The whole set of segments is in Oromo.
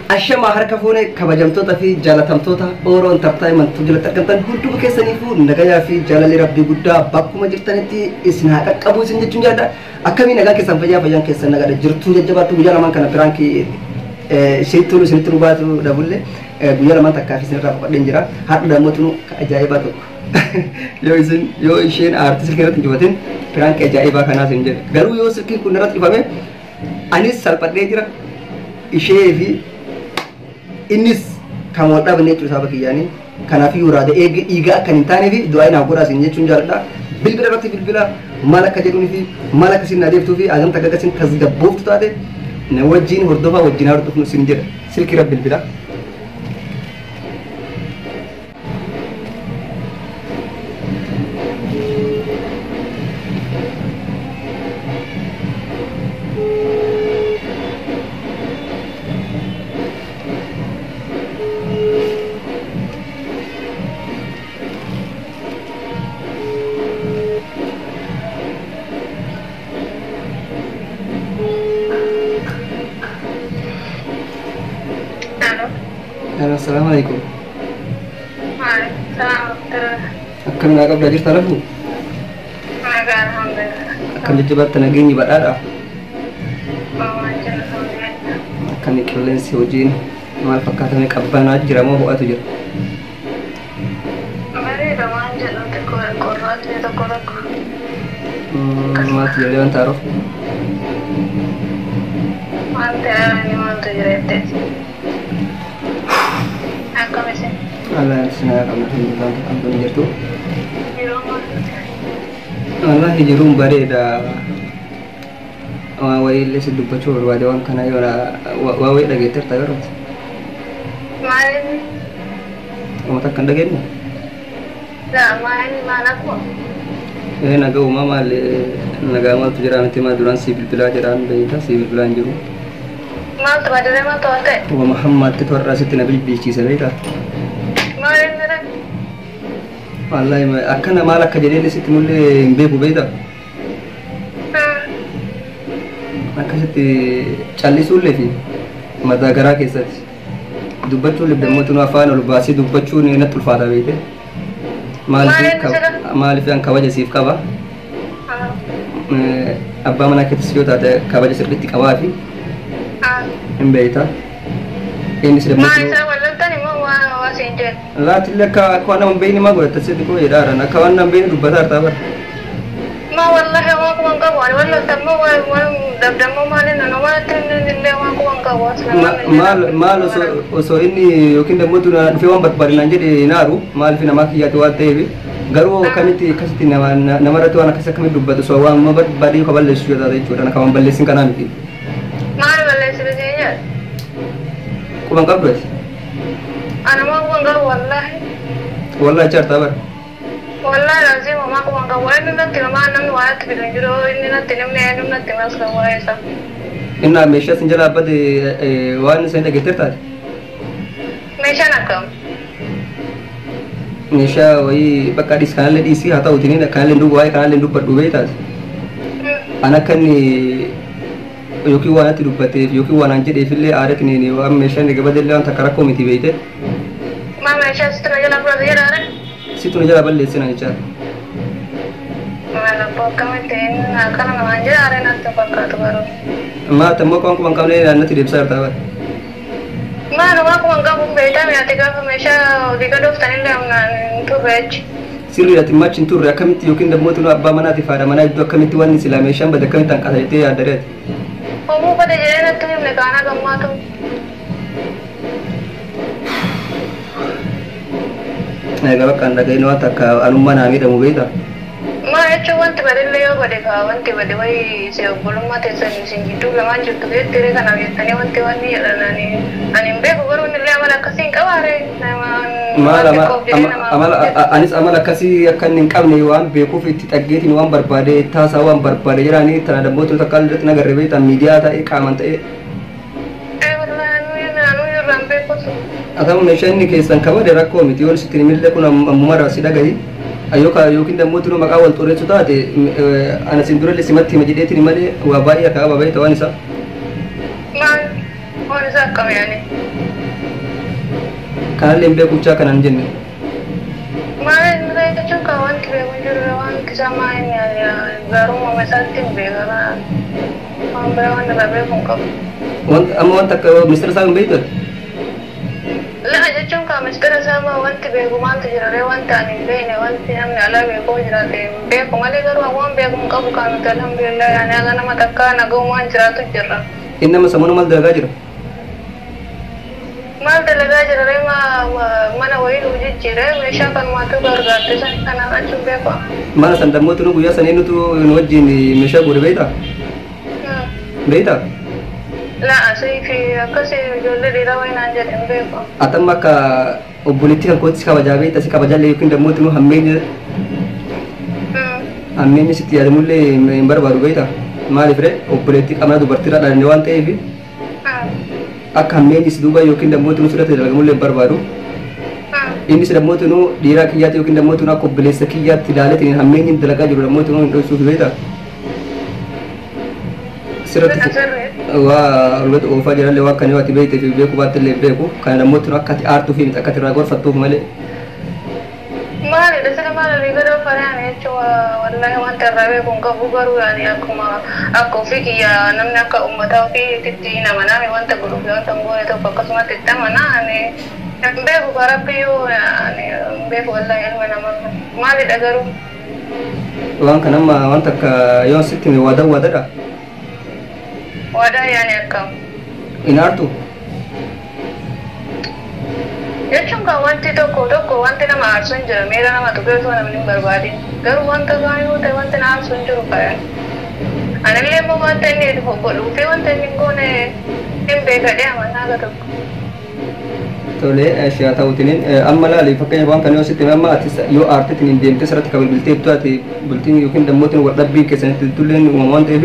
Ashama harka fuune kabajamtoota fi jaalatamtoota Oro Entertainment jalatti argamtan hunduma keessaniifuu nagayaa fi jaalalli rabbii guddaa bakkuma jirtanitti isin haa qaqqabu isin jechuun jaalladha. Akkamii nagaa keessan fayyaa fayyaan keessan nagaadha jirtuu jajjabaattu guyyaa lamaan kana piraankii ishee tolu isinitti nu baatu dhabulle guyyaa lamaan takkaaf isinirraa boqodheen jira. Har'a dammootu ajaa'ibaa tokko. Yoo isin yoo isheen aartii silkii irratti hin cufatin piraankii ajaa'ibaa kanaas hin jedhe. Garuu yoo silkiin kun irratti cufame anis salphadhee jira. Ishee fi innis kan wal dhabne jechuudha saba kiyyaanii. Kanaafuu raada eegi dhiigaa akka hin taanee fi du'aa inaaf godhaa isin jechuun jaalladha. Bilbila irratti bilbila maal akka jedhuunii fi maal akka isin adeemtuu fi hagam takka akka isin tasgabbooftu taate na wajjin hordofaa wajjin hordofnu isin jedha. Silkii irra bilbila. Assalamualaikum. Waalaikumsalam. Akkam naa qabdaa jirta lafuu? Nagaa alhamdulillah. Akkam jajjabaatti nageenyi badhaadha? Waan jiru alhamdulillah. Akkami qilleensi hojiin maal fakkaatamee qabbanaa jira moo ho'atu jira? Bareeda waan jedhu xiqqoo qorraatni tokko tokko. Maaltu jedhee wanta haaroof? Wanti inni maaltu jira jetteeti. Akkam isin? Allah sinaa qabna alhamdulillah wanta qabdu ni jirtu. Yeroo maaltu jira? Wallahi jiruun bareeda. Waan wayiillee si dubbachuu barbaade waan kana yoo waa wayii dhageetteerta garuuti. Maaliin? Uummata akka hin dhageenye? Laa maaliin maal akkuma? Ee nagaa uumaa maal nagaa maaltu jira miti maal duraan si bilbilaa jedhaan beeyta si bilbilaa hin jiru. Maaltu badiree maaltu waan ta'e? Uuma Muhammadti torra asitti na bilbilchiise beeyta. Maaliin mire? Wallahi akkana maal akka jedheen sitti mullee hin beeku beeyta. Akkasitti callisuullee fi mataa garaa keessatti dubbachuun dammootinu afaan ol baasee dubbachuun natti ulfaata beeyte. Maaliif an kabaja siif qaba. Abbaa manaa keessatti yoo taate kabaja sirriitti qabaa fi hin beeyta. Innis Maal dammootinu. isaa walloltan immoo waa siin jedhu. Laatillee akka waan nama hin beekne maa godhatta sitti koo jedhaaran akka waan nama hin beekne dubbataa jirta bara. Ma wallahi waan kuma hin qabu ani walloltan immoo waan dabdammoo maaliin nama illee waan kuma hin qabu Maal maal osoo inni yookiin dammoo dhufee waan barbaade naan jedhe naaru maaliif namaa kiyyaate waan ta'eef garuu akkamitti akkasitti namarratti waan akkas akkamitti dubbatu osoo waan barbaade yoo balleessu yoo taate jechuudha kan waan balleessin kanaa miti. Maal balleessite siin jedhu? Quban qabdu ati? Ana maa kuma hin qabu wallahi. Wallahi chaartaa bara. Wallahi lazima maa kuma hin qabu inni natti maa namni waa natti fidu hin jiru inni natti namni eenyu natti maas kan waa'ee isaa. Innaa meeshaa sin jalaa bade waan isin dhageetteer taate? Meeshaan akkam? Meeshaa wayii bakka dhiis kanallee dhiisii haa ta'uutiin kanallee duuba waa'ee kanallee dubbadhu beeytaati. An akka inni yookiin waan natti dubbateef yookiin waan an jedheef illee aadatiin waan meeshaan erga badellee waan takka rakkoo miti beeyte. Maa meeshaa sitti na jala fudhate jedhaare? Situ na jala balleessina jechaadha. Maal abboo akkamitti inni akkana namaan jedhaare natti fakkaatu garuu. Maata immoo waan kuma hin qabne natti deebisaa jirta bara. Maal waan kuma hin qabu beektaa ati gaafa meeshaa olii gad ooftanillee humnaan hin turre jechi. Sirriidha machi hin turre akkamitti yookiin dammoo abbaa manaatiif haadha manaa iddoo akkamitti wanni silaa meeshaan bade akkamitti hanqata jettee yaadda ati. Hoomuu bade jedhee natti himne kaanaa gammaatu. Egaa bakka hin dhagahin waan takka anummaa naa miidhamu beektaa? Maa jechuun wanti badellee yoo bade kaa wanti bade wayii si obbolummaa teessan isin gidduu lamaan jirtu beektiree kanaaf jettanii wanti wanni jedhan ani hin beeku garuu innillee amala akkasii hin qabaare Maal amala anis amala akkasii akka inni hin qabne waan beekuuf itti xaggeetiin waan barbaade taasaa waan barbaade jedhanii tana dammoota takka irratti nagarre beektaa miidiyaa ta'ee qaaman ta'ee. Atamu meeshaa inni keessan kabade rakkoo miti yoo sitti himillee kun ammumarraa si dhagahi. Yookaan yookiin dammoo tunuu maqaa wal xureessu taate ana sin durallee simatti hima jedheetiin malee waa baay'ee akka qaba beekta waan isaa. Maal waan isaa akkam yaani? Kanallee hin beeku bichaa kanan jenne. Maal inni jechuun kan wanti beeku hin jiru wanti isaa maal inni gaarummaa isaatti hin beeka waan biraa waan irraa beeku hin qabu. Wanta amma wanta akka mistira isaa hin beektu? La'a jechuun kan mistira isaa maa wanti beeku maaltu jira ree wanta ani hin beekne wanti namni alaa beeku jiraate hin beeku malee garuu waan beeku hin qabu kan nuti alhamdulillah yaani haga nama takkaa nagaumaan jiraatu jirra. Inni nama sammuu maal dalagaa jira? Maal dalagaa jira ree mana wayii nu jijjiire meeshaa kan maatuu gargaarte san kanaan achi hin beeku. Mana san dammoo tunuu guyyaa sanii nutu nu wajjin meeshaa guure beektaa? Beektaa? La'a fi akkasii ijoollee dhiiraa wayii naan jedhe hin beeku. Atamma akka obboleettii kan kootti si kabajaa beekta si kabajaallee yookiin dammoo tunuu hammeenya hammeenya sitti yaadamullee hin barbaadu beekta. Maaliif ree obboleettii qaamna dubartiirraa dhalanne waan ta'eef akka hammeenyi si duuba yookiin dammoo tunuu sirratti dalagamullee hin barbaadu. Innis dammoo tunuu dhiiraa kiyyaatti yookiin dammoo tunuu akka obboleessa kiyyaatti ilaaleetiin hammeenyi dalagaa jiru dammoo tunuu hin dhoysuuf beekta. Sirratti waa lolatu oofaa jirallee waan kana yoo ati beektee fi beekuu baatte illee beeku kana dammoo tunuu akka ati aartuu fi miti akka ati irraa gorfattuuf malee. Maalidha sila maal olii gadi oofanii ani jechuun wallahi wanta irraa beeku hin qabu garuu yaani akkuma akka ofii kiyya namni akka uummataa ofiitti hin amanaame wanta godhuuf wanta hin goone tokko akkasumatti itti amanaa ani hin beeku karabbiyyuu ani hin beeku wallahi ilma namaa maalidha garuu. Waan kana amma wanta akka yoo sitti hime waadaa waadaadha. Waadaa yaani akkam? Hin aartu? Jechuun kan wanti tokko tokko wanti nama aarsu hin jira miira nama tuqee osoo namni hin barbaadin garuu wanta gaarii yoo ta'e wanti na aarsu hin jiru kayan. Anillee immoo wanta inni godhuu fi wanta inni hin goone hin beekadhee amanaa haga tokko. Tole haa ta'uutiniin amma laali fakkeenya waan kana yoo sitti hime amma ati yoo aarteetiin hin deemte sirratti kan bilbiltee ati bultiin yookiin dammootiin wal dhabbii keessanitti tulleen uumama waan ta'eef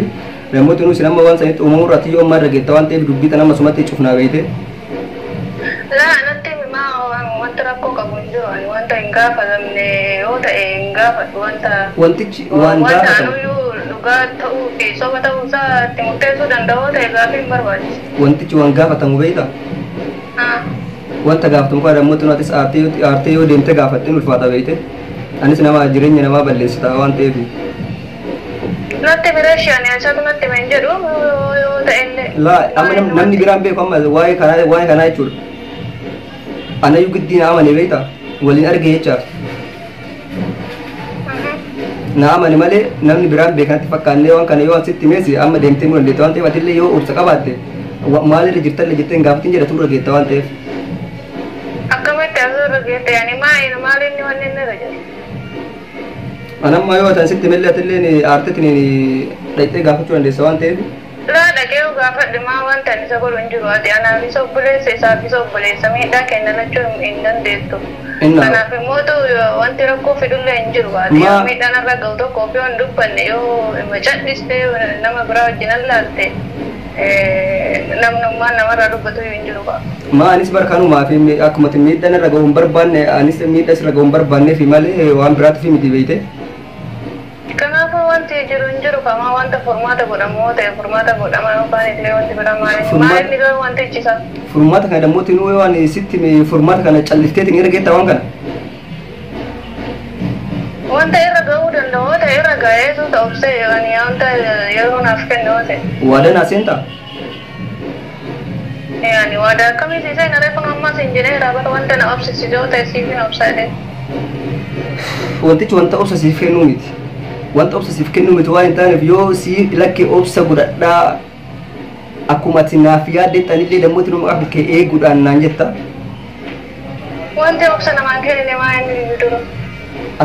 dammooti nuus amma waan sanitti uumamuu irratti yoo amma irra geetta waan ta'eef dubbii tana amma sumatti cufnaa beeyte. Laa natti himaa wanta rakkoo qabu hin jiru ani wanta hin gaafatamne yoo ta'e hin gaafadhu wanta Wantichi waan wanta gaafatamu. anuyyuu dhugaa ta'uu fi soba ta'uu isaa itti murteessuu danda'u ta'e gaafii hin barbaachisu. Wantichi waan gaafatamu beeyta. Wanta gaafatamu kana dammooti atis aartee yoo deemte gaafatte ulfaata beeyte. Anis nama jireenya namaa balleessita waan ta'eef. Natti bireeshi ani asatu natti hin jedhu yoo ta'e illee. Laa amma namni biraan beeku amma waa'ee kanaa jechuudha. Anayyuu giddii na amane beekta waliin arge jecha. Na amane malee namni biraan beekanatti fakkaannee waan kana yoo sitti himeesi amma deemtee mu dandeetta waan ta'eef atillee yoo obsa qabaatte maalirra jirtallee jettee hin gaafatin jedha turre geetta waan ta'eef. Akkamitti asirra geette yaani maal inni wanni inni irra jiru? Anamma yoo ta'an sitti himellee atillee aarteetiin dhaqxee gaafachuu dandeessa waan ta'eef. Laa dhaqee gaafadhe maa wanta ani isa godhu hin jiru ati anaaf isa obboleessa isaaf isa obboleessa miidhaa kenna lachuu hin dandeettu. Kanaaf immoo wanti rakkoo fidullee hin jiru ati yoo miidhaan irra ga'u tokko ofii hin dubbanne yoo cadhistee nama biraa wajjin allaalte namnummaan namarraa dubbatu hin jiru ba'a. Maa anis barkaanumaa fi akkuma miidhaan irra ga'u hin barbaanne anis miidhaa irra ga'u hin barbaanneef malee waan biraatu fi miti beeyte. Kanaafuu wanti jiru hin jiru kamaa wanta furmaata godhamu ta'e furmaata godhama yookaan illee wanti biraa maali inni garuu wanti ichisa. Furmaata kana dammoo tinuu waan sitti furmaata kana callifteetiin irra geetta waan kana. Wanta irra ga'uu danda'u ta'e irra ga'ee suuta obsee wanta yeroo naaf kennu ta'e. Waadaa naa seentaa? Yaani waadaa akkamii siisee na reefu ammas hin jedhee raabata wanta na obsisiisuu yoo ta'e siif hin obsaa jedhee. Wantichi wanta obsa siif kennuu miti. Wanta obsa siif kennuu miti waan hin taaneef yoo si lakkee obsa godhadhaa akkuma ati naaf yaaddetti anillee dammoo tinuu maqaa kee eeguudhaan naan jetta. Wanti obsa namaan kennine maa inni dura?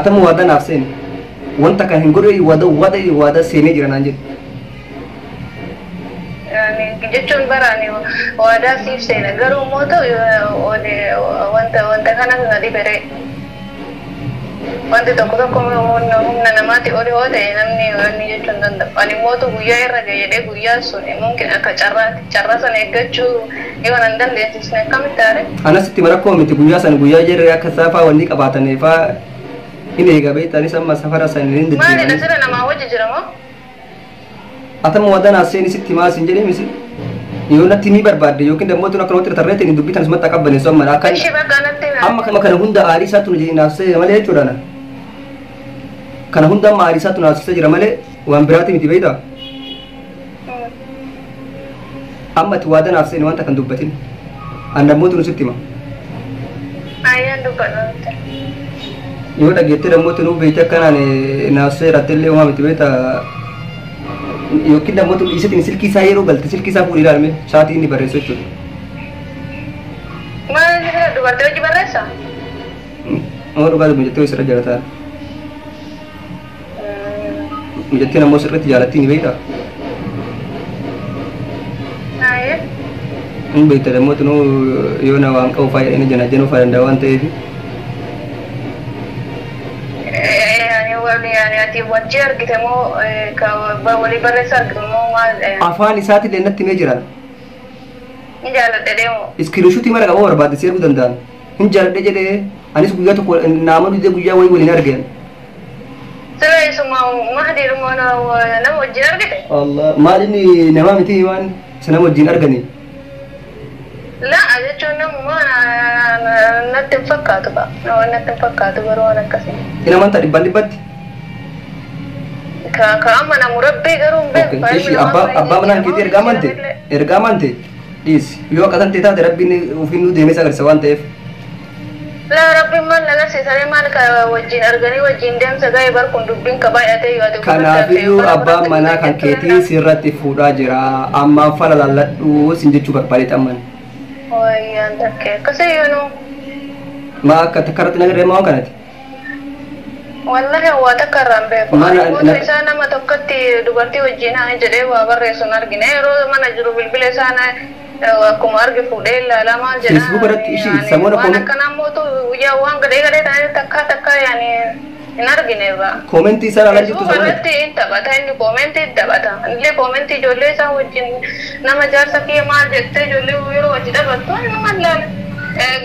Atama waadaa naaf seeni. Wanta kana hin godhu waadaa seenee jira naan jedhu. Jechuun bara ani waadaa siif seena garuu immoo ta'u wanta kana na dhibere. Wanti tokko tokko humna namaatti oli yoo ta'e namni wanni jechuun danda'u. Ani immoo guyyaa irra ga'e jedhee guyyaa sun mungkin akka carraa sana eeggachuu yoo nan dandeessisne akkamitti taare? Anas itti rakkoo miti guyyaa sana guyyaa jirre akka saafaa wanni qabaatanii faa Inni egaa beektaanis amma safara isaanii hin Maalidha deddeebi'anii. sira namaa wajji jira moo? Atama wadanaa seeni sitti himaa sin jedhee misi. Yoo natti ni barbaadde yookiin dammoo tun akka namatti tarreetiin dubbii tan sumatti akka qabbaneessu amma akka Ishii bakka natti hima. amma kana hunda aarii isaatu nu naafsee malee jechuudha. Kana hunda amma aarii isaatu naafsisee jira malee waan biraati miti beektaa? Amma ati waadaa naaf seeni wanta kan dubbatin. An dammoo tun sitti hima. Ayyaan dubbadha nutti. Yoo dhageettee dammoo tunuu beekte akkanaan naafsee irratti illee uumaa miti beektaa? Yookiin dammoo tun dhiisetiin silkii isaa yeroo galte silkii isaa fuudhee ilaalme sa'aatii inni barreessu jechuudha. Maal inni sira dubartii hojii barreessa? Nama dhugaa mijattee sirra jaalataa. Mijattiin ammoo sirriitti jaalattii ni beektaa? Ayyee. Hin beekta dammoo tunuu yoo na waan qabu faayidaa inni jana jenuu faayidaa danda'a waan ta'eef. Yani yani ati wajji argite moo ka walii barreessa argite moo maal? Afaan isaatillee natti himee jira. Ni jaaladhe deemu. Iskiriishuutii mara qaboo barbaadde si erguu danda'an. Hin jaaladhe jedhee anis guyyaa tokko naama didee guyyaa wayii waliin argeen. Sila isuma mahdiidhuma nama wajjin argite? Allah maal inni namaa miti waan isa nama wajjin argani. La'a jechuun namuma natti hin fakkaatu ba'a. Nama natti hin fakkaatu garuu waan akkasii. Hin amantaa dhibbaan dhibbatti? Ka amma namu rabbii garuu hin beeku. Ishi abbaa manaan keetii erga amante erga amante dhiisi yoo akka tan taate rabbiin ofiin deemee isa agarsiisa waan ta'eef. Laa rabbiin maal agarsiisanii maal ka wajjin arganii wajjin deemsa ga'ee bar kun dubbiin ka baay'atee yoo ati Kanaafiyyuu abbaan manaa kan keetii sirratti fuudhaa jira ammaan fala laalladhuu sin jechuu barbaade amman. Wayyaan takkee akkasii yoo Maa akka takkarratti nagarree maa waan kanati? Wallahi waa takka irraa hin beeku. Mana- Ani gosa isaa nama tokkotti dubartii wajjin haa jedhee waa barreessu hin argine. Yeroo mana jiru bilbila isaa akkuma arge fuudhee ilaalaa maal jedhaa. Facebook irratti ishii samoona Waan akkanaa mootu guyyaa waan gadhee gadhee ta'anii takkaa takkaa yaani hin argine irraa. Koomentii isaa ilaalaa jirtu Facebook samoona. irratti hin taphata inni koomentii hin taphata. Illee koomentii ijoollee isaa wajjin nama jaarsa kiyya maal jettee ijoollee yeroo wajji taphattu nama ilaala.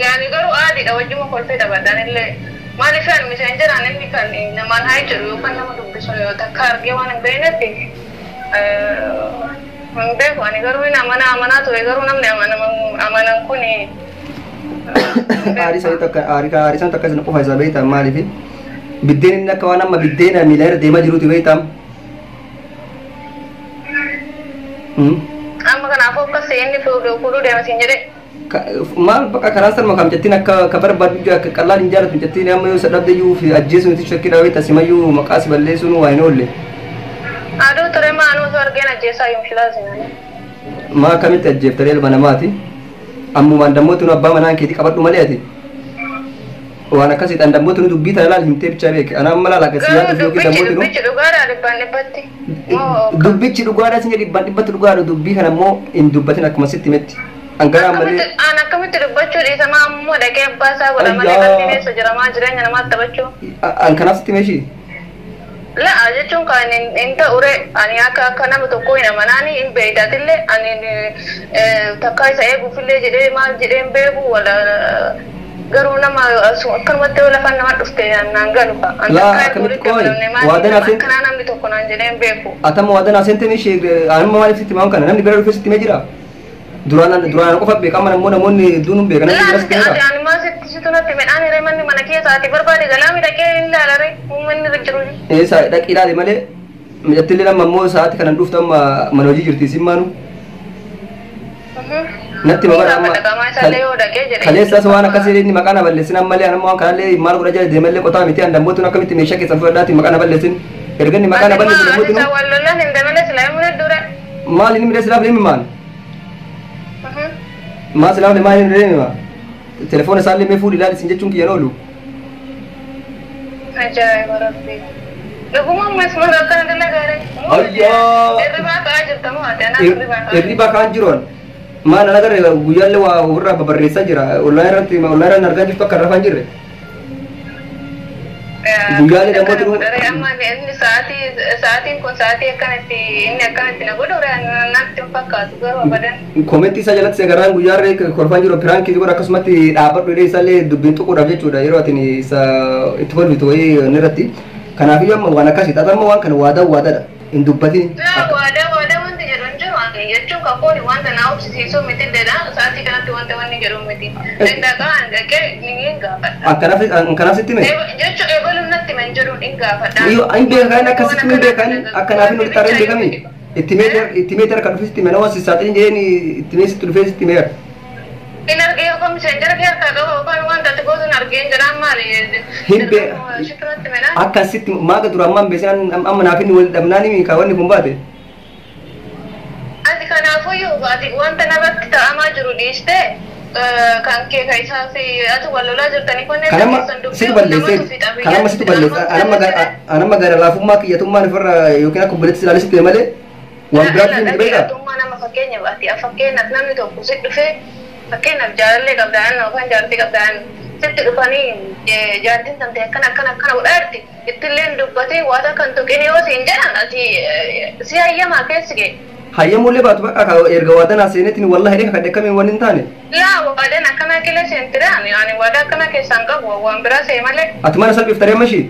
Yaani garuu aadiidha wajjuma kolfee taphatan illee. Maaliif ani miseenjeraan inni kan namaan haa jedhu yookaan nama dubbisu yoo takka argee waan hin beeknetti hin beeku ani garuu inni amanaa amanaa ture garuu namni amanan kun Aarii isaanii takka aarii isaan takka isin qofa isaa beektaa maaliif? Biddeen inni akka waan amma biddeena miila irra deemaa jiruuti beektaa? Amma kanaafuu akkas inni fuudhuu deema siin jedhee. Maal bakka karaa sanuma kam jettiin akka ka barbaadu akka qallaan hin jaalatu jettiin amma yoo isa dhabde iyyuu fi ajjeesu nuti shakkii dhaabee tasimayyuu maqaa si balleessuun waa hin oolle. Aduu ture maa anuu osoo argeen ajjeesaa yoom shilaa. Maa akkamitti ajjeeftaree ilma namaati? Ammumaan dammoo tunu abbaa manaan keetii qabadhu malee ati. Waan akkasiidhaan dammoo tunu dubbii tana laal himtee bichaa beeke. Anaan mala laal akkasii Garuu yaadu yookiin dubbichi dammoo tunu. Dubbichi dhugaadhaa dhibbaan dhibbatti. Dubbichi dhugaadhaa sin jedhi dhibbaan dhibbatti dhugaadha dubbii kana immoo hin dubbatin akkuma sitti himetti. Angaraa malee. An akkamitti dubbachuu dhiisamaa ammoo dhaqee abbaa isaa godha malee qalbiin eessa jira maa jireenya namaatti taphachuu. An kanaaf sitti himee ishii? La'a jechuun kan hin ta'ure ani akka akka nama tokkoo hin amanaani hin beeytatillee ani takkaa isa eeguufillee jedhee maal jedhee hin beeku wala garuu nama akkanumatti yoo lafaan nama dhufte naan galu fa. An Laa, takkaa akkamitti walitti qoy? dabalamne maal Waadaa naaf akkanaa namni tokko naan jedhee hin beeku. Atama waadaa naa seente ishee anuma maaliif sitti himaa kana namni bira dhufee sitti himee jira? Duraan duraan qofa beeka amma immoo namoonni hedduun hin beekan namni Laa bira sitti himee ati jira. ani maal sitti situ natti midhaan hiree manni mana keessa ati barbaade galaa midhaqee hin ilaalare uummanni irra jiru. Eessa dhaqii ilaali malee mijattillee amma immoo sa'aati kanan dhuftu amma mana hojii jirti isin maanu. Natti Ni maqaa amma gaafadha qaamaa isaallee yoo dhaqee jedhe. kaleessas waan akkasii inni maqaa na balleessin ammallee anammoo waan kanallee maal godha jala deemallee qotaa miti an dammoo akkamitti meeshaa keessan fudhadhaati maqaa na balleessin erga inni maqaa na Ati balleessin maa dammoo ati isa wal lolaan hin dabale silaa himuu dura. Maal inni midhee silaaf deemi maal maal silaaf maal inni deemi maa telefoona isaallee mee fuudhi ilaali sin jechuun kiyyan oolu. Ajaa'iba rabbi. Dhuguma ammas maal akkana dalagaare? Ayyaa. Hirribaa ka'aa jirta moo ati anaa hirribaa ka'aa? Hirribaa ka'aa jiruun maal ana agarre guyyaallee waa ofirraa babarreessaa jira onlaayinii irratti onlaayinii irraan argaa jirtu akka rafaa hin jirre. Guyyaalee namooti Amma inni sa'aatiin kun sa'aatii akkanatti inni akkanatti na godhu natti hin fakkaatu garuu abadan. Koomentii isaa jalatti agarraan guyyaarree kolfaan jiru piraankii godhu akkasumatti dhaabbadhu jedhee isaallee dubbiin tuquudhaaf jechuudha yeroo atin isa itti kolfitu wayii inni irratti. Kanaafiyyuu amma waan akkasii taata amma waan kana waadaa waadaadha hin dubbatin. Waadaa waadaa wanti jedhu hin jiru ani jechuun kakoon wanta na obsisiisuu miti dedha sa'aatii kanatti wanta wanni jedhu miti. Danda'a an dhaqee ni gaafadha. Akkanaaf sitti hime. Jechuun eegaluun natti hin jedhu ni gaafadha. Hin beekan akkasitti hin beekan akkanaaf hin walitti hin beekami. Itti meetira kan dhufe sitti hime nama sissaatiin jedheen itti mee sitti dhufee sitti himeera. In argee yookaan miseenjara kee harkaa qaba yookaan wanta ati gootu hin argeen jedhaan maali? Hin bee akkasitti maaga dura ammaan beesan amma naaf inni wal dhabnaan himi kaa wanni kun baate. Ati kanaafuyyuu ati wanta narratti ta'amaa jiru dhiistee kan kee ka isaa fi ati wal lolaa jirtanii kunneen Kanama situ balleessee kanama situ balleesse anamma gara laafummaa kiyyatummaan ofirra yookiin akka obboleetti ilaalee sitti malee waan biraatti hin beekaa. Kiyyatummaa nama fakkeenyaaf ati fakkeenyaaf namni tokko si dhufee fakkeenyaaf jaalallee qabdaan yookaan jaartii qabdaan sitti dhufanii jaartiin tante akkana akkana akkana godhaa jirti ittillee dubbatee waan akka hin tuqin yoo siin jedhan ati si hayyamaa keessi kee. Hayyamullee baatu bakka erga waadan seenetiin wallahi dheka kadhe akkamiin waan hin taane. Laa waadaan akkana keessa seentira ani waadaa akkana keessaan qabu waan biraa see malee. Ati mana salphiftaree amma ishii?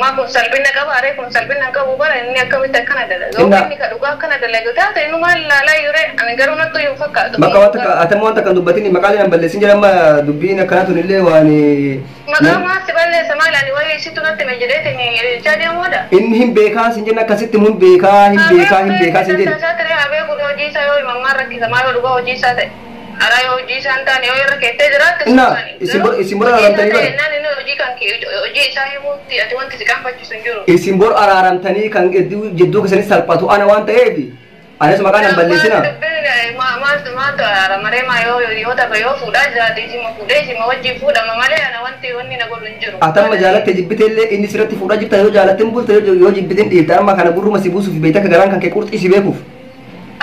Maa kun salphina qaba aree kun salphina hin qabu bara inni akkamitti akkana dalagu. Yoo inni ka dhugaa akkana dalagu taate inni maal laalaa yure ani garuu natti hin fakkaatu. Bakka wanta atama wanta kan dubbatin maqaalee nan balleessin jedhama dubbiin akkanaa tun illee waan. Maqaa maas si balleessa maal ani wayii isitu natti hime jedheetiin jechaa deemuudha. Inni hin beekaa sin jenna akkasitti hin beekaa hin beekaa hin beekaa sin jedhe. Haa beeku hojii isaa yoo himammaan rakkisa maal yoo dhugaa hojii isaa ta'e. Araa yoo hojii isaa hin taane yoo irra keettee jiraatte Inna isin bor araaramtanii bara. Innaan inni hojii kan hojii isaa himuutti ati wanti si qaanfachiisu hin jiru. Isin bor araaramtanii kan jidduu keessanii salphatu ana waan ta'eef anis maqaan hin balleessina. Maaltu maaltu araaramaree maa yoo yoo tapha yoo fuudhaa jiraate isima fuudhee isima wajjin fuudhama malee ana wanti wanni na godhu hin jiru. Atamma jaalatte jibbite illee inni sirratti fuudhaa jirta yoo jaalatte hin bulte yoo jibbite hin dhiifte amma kana gurruma si buusuuf beekta akka garaan kan kee qurxii si beekuuf.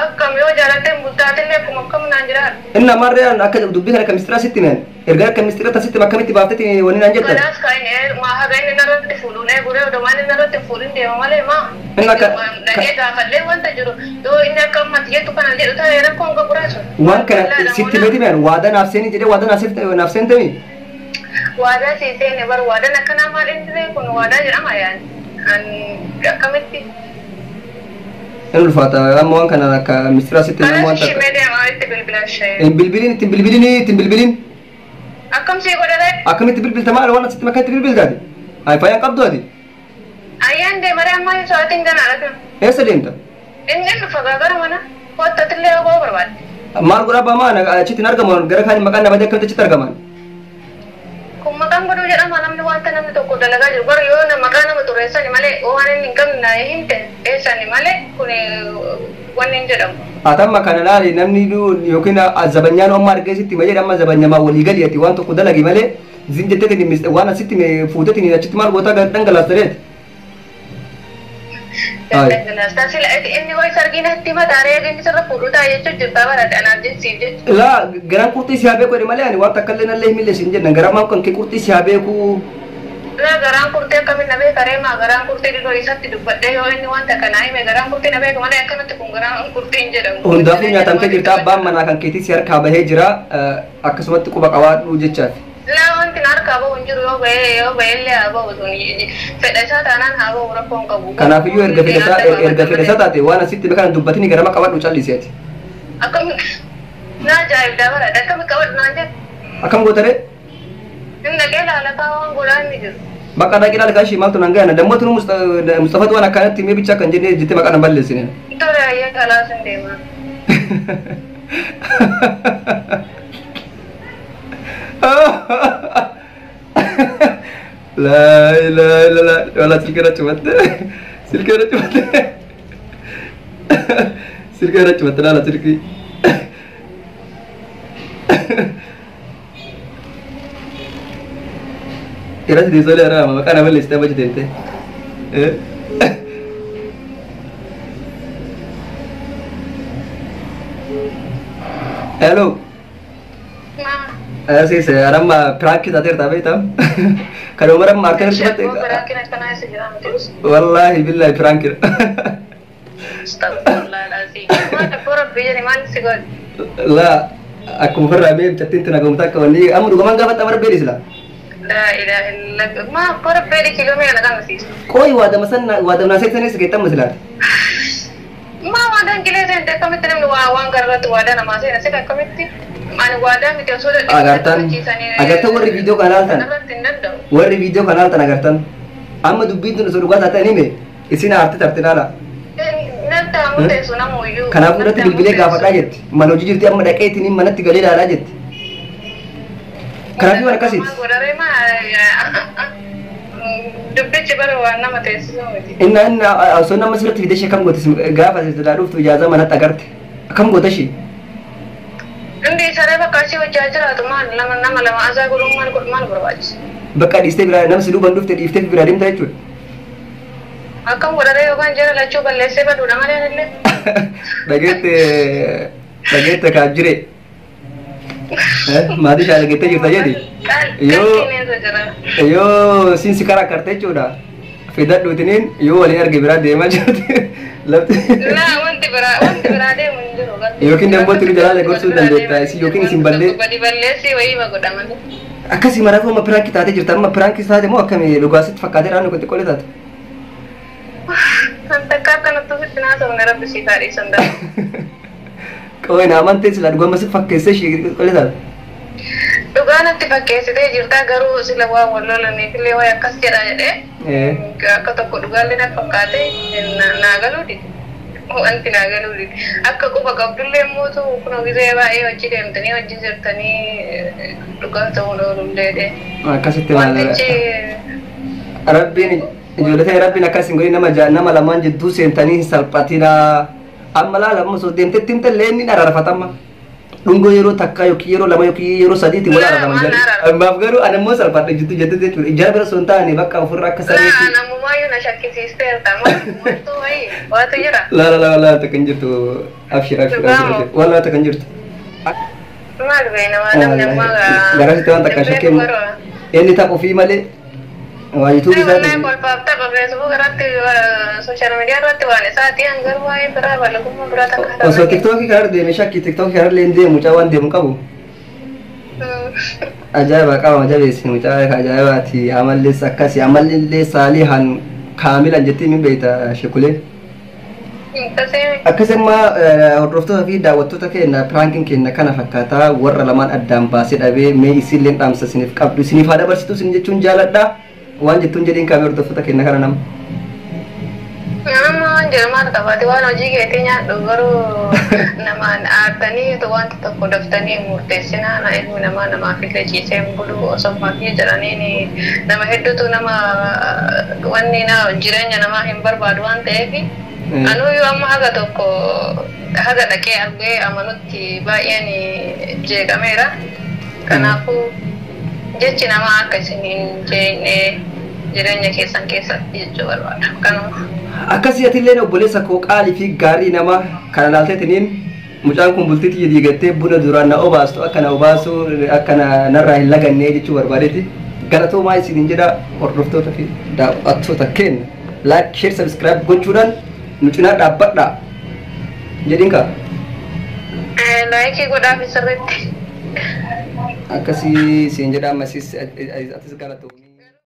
Akkam yoo jaalatte hin bultaatillee akkuma akkam naan jiraadha. Inna marree akka dubbii kana akka mistira sitti himan erga akka mistira tasitti akkamitti baaftetti wanni naan jettan. Kanaas kan inni maa haga inni narratti fuudhuun eeguree odomaan inni narratti fuudhin deema malee maa. Inni akka Dhaqee gaafallee wanta jiru yoo inni akka ammatti jettu kana jedhu ta'e rakkoon qabu raasu. Waan kana sitti meeti mi'an waadaa naaf seeni jedhee waadaa naaf seentemi. Waadaa sii seene bar waadaan akkanaa maal inni kun waadaa jedhama yaani. Akkamitti. Inni ulfaata amma waan kana akka mistira sitti himan waan Kanas shimee deemaa itti bilbilan shee. Hin bilbilin ittiin bilbilin ittiin bilbilin. Akkam sii godhare? Akkamitti bilbilta maal waan asitti makka itti bilbiltaati? Ay fayyaan qabdu ati. Ayyaan deemaree amma sa'aatiin ganaadha kan. Eessa deemta? Inni dhufa gara mana koottatillee yoo ba'uu barbaade. Maal godhaa baamaa achitti hin argamu gara kaan maqaan nama akkamitti achitti argaman? Kun maqaan godhuu jedhama namni wanta namni tokko dalagaa jiru bara yoo maqaa nama xureessani malee waan inni hin qabne na himte eessani malee kun wanni hin jedhamu. Atamma kana laali namni yookiin zabanyaan amma argee sitti malee amma zabanyamaa walii gali ati waan tokko dalagi malee zin jetteetiin waan asitti fuuteetiin achitti maal goota dhangalaastaleeti. Inni wayi sargiin itti mataaree inni sirra fuudhuu ta'a jechuun jirta bara anaaf jinsiif jechuudha. Laa garaan qurxii si haa beeku jedhe malee ani waan takka illee nallee himillee siin jenna garaan maal kan kee qurxii si haa beeku. Laa garaan qurxii akkamiin na beeka reemaa garaan qurxii dhiroo isatti dubbadhee yoo inni wanta kanaa hime garaan qurxii na beeka malee akkanatti kun garaan qurxii hin jedhamu. Hundaafuu nyaatamtee jirta abbaan manaa kan keetii si harkaa bahee jira akkasumatti quba qabaadhu jechaati. Laa wanti na harkaa bahu hin jiru yoo bahee yoo bahee haa bahu sun fedha isaa taanaan haa bahu rakkoo hin qabu. Kanaafiyyuu erga fedha isaa taate waan asitti kana dubbatini garama qabadhu calliseeti. Akkam na ajaa'ibdaa bara akkami qabadhu naan jedhu. Akkam gootaree? Inni dhaqee laalataa waan godhaa inni jiru. Bakka dhaqee laalataa ishii maaltu nan gaana dammootinu Mustafatu waan akkanatti mee bicha kan jennee jettee maqaa nan balleessine. Tole ayyee kalaas hin deema. La ilaha illallah wala silkira cumatte silkira cumatte silkira cumatte lala silki Kira sih disole ara maka nama listnya baca dente. Hello. Asiis amma piraankii taateerta beektaa? Kan Umar amma harka irratti Shakkoo fatte. biraakiin akkanaa isa jira miti. Wallaahi billahi piraankiidha. Astaghfirullah alazim. Maal abboo rabbii jedhi maal si godhe? Laa akkuma ofirraa mee mucattiin tun hagumta akka wanni amma dhugamaan gaafa xamara beeli sila. Laa ilaaha illallah. Maa abboo rabbii jedhi kiiloo meeqa na qabsiisa? Qooyi waadama san waadamnaa seeksanis geettamma silaati. Maa waadaan qilee seente akkamitti namni waa waan gararratti waadaa namaa seena sila akkamitti? Ani waadaa miti osoo Agartan agartan warri viidiyoo kana laaltan Irratti hin danda'u. warri viidiyoo kana laaltan agartan amma dubbiin tun osoo dhugaa taate hime isin aarti tarte laala. Natti haa murteessu namuyyuu. Kanaafuu irratti bilbilee gaafadhaa jetti. Mana hojii jirti amma dhaqeetiin manatti galee ilaalaa jetti. Kanaafuu waan akkasiiti. Maal godharee maa dubbichi bara waan nama teessisu miti. Inna inna osoo nama sirriitti fidee ishee kam goote gaafa silaa dhuftu ijaazaa manatti agarte akkam goota ishee. Hundi saree bakka achii hojjaa jiraatu maal nama nama lama asaa godhuun maal godhu maal barbaachisa? Bakka dhiistee biraa nama si duuban dhufte dhiiftee biraa deemta jechuudha. Akkam godharee yookaan jara lachuu balleessee baduudha malee anillee. Dhageette dhageette kaaf jire. Maatii ishee dhageettee jirta jedhi. Yoo Qalbiin eessa jira? yoo siin si karaa karte jechuudha. Fidadhuutiniin yoo waliin arge biraa deemaa jirti. Lafti. Laa wanti biraa deemu hin jiru. Yookiin dammoo tiru jalaa gorsuu dandeetta yookiin isin ballee. Badi balleessii wayii ma godha malee. Akkasii maraafuu amma piraankii taatee jirta amma piraankii taate moo akkamii dhugaasitti fakkaatee raannu qotti qolee taate. Kan takka akkanatti ofitti naasofne rabbi siif haa dhiisan dha. Qawwee na amantee sila dhugama si fakkeessee ishee qolee taate. Dhugaa natti fakkeessitee jirta garuu sila waan wal lolaniif illee wayi akkas jedha jedhee akka tokko dhugaallee na fakkaate naa galuu dide. Wanti naa galuu dide. Akka quba qabdullee mootu kun gisee baay'ee hojii deemtanii hojii jirtanii dhugaa ta'uun oolullee dhe. Akkasitti maal Wantichi Rabbiin ijoollee ta'e rabbiin akkas hin godhin nama nama lamaan jidduu seentanii hin salphatinaa. Amma laala amma osoo deemtetti hin tallee inni araarfatama. Dhungoo yeroo takka yookiin yeroo lama yookiin yeroo sadiitti wal araaraman Laa, jedhu. maal araarama? Ammaaf garuu ani immoo salphadhe jidduu jettee jechuudha. Ijaan bira osoo hin taane bakka ofirra akka laa sareetti. namumaayyuu na shakkisiisteerta. Maaltu wayii waatu jira. La la la la takka hin jirtu. Abshir abshir abshir abshir. Walaa takka hin jirtu. Maal beena waan namni ammaa Garasitti waan takka shakkeen inni tapha ofii malee waa yuutuubii Wallahi isaatiin. kolfaaf tapha feesbuuk irratti sooshaal miidiyaa irratti waan isaati hangar waa'ee biraa balagummaa biraa takka Osoo tiktookii kanarra deeme shakkii tiktookii kanarra illee hin deemu mucaa waan deemu qabu. Ajaa'iba qaba jabeessi mucaa ajaa'ibaati amallees akkasi amallee saalihan kaamilan jettee min beekta shekulee. Akkasuma hordoftoota fi daawwattoota keenya piraankiin keenya kana fakkaataa warra lamaan addaan baasee dhabee mee isinillee dhaamsa isiniif qabdu isiniif haa dabarsitu isin jechuun jaaladha waan jettuun jedhiin kaamee hordoftoota keenya kana nama. Nama waan jedhu maal qabaate waan hojii keetii nyaadhu garuu namaan aartanii wanta tokko daftanii murteessinaa na ilmi namaa namaaf illee ciisee hin bulu osoo maafii jedhaniin nama hedduutu nama wanni na jireenya namaa hin barbaadu waan ta'eef anuyyuu amma haga tokko haga dhaqee argee amanutti baay'een jeeqameera. Kanaafuu jechi namaa akka isin hin jeeqne jireenya keessan keessatti jechuu barbaada. Kanuma. Akkasii atillee obboleessa koo qaalii fi gaarii nama kana laalteetiniin mucaan kun bultiitti diigattee buna duraan na obaastu akka na obaasu akka narraa hin lagannee jechuu barbaadeeti. Galatoomaa isiniin jedha hordoftoota fi daawwattoota keenya like share subscribe gochuudhaan nu cinaa dhaabbadhaa jedhiin kaa. Laayikii godhaaf sirriitti. Akkasii siin jedha ammasis atis galatoomii.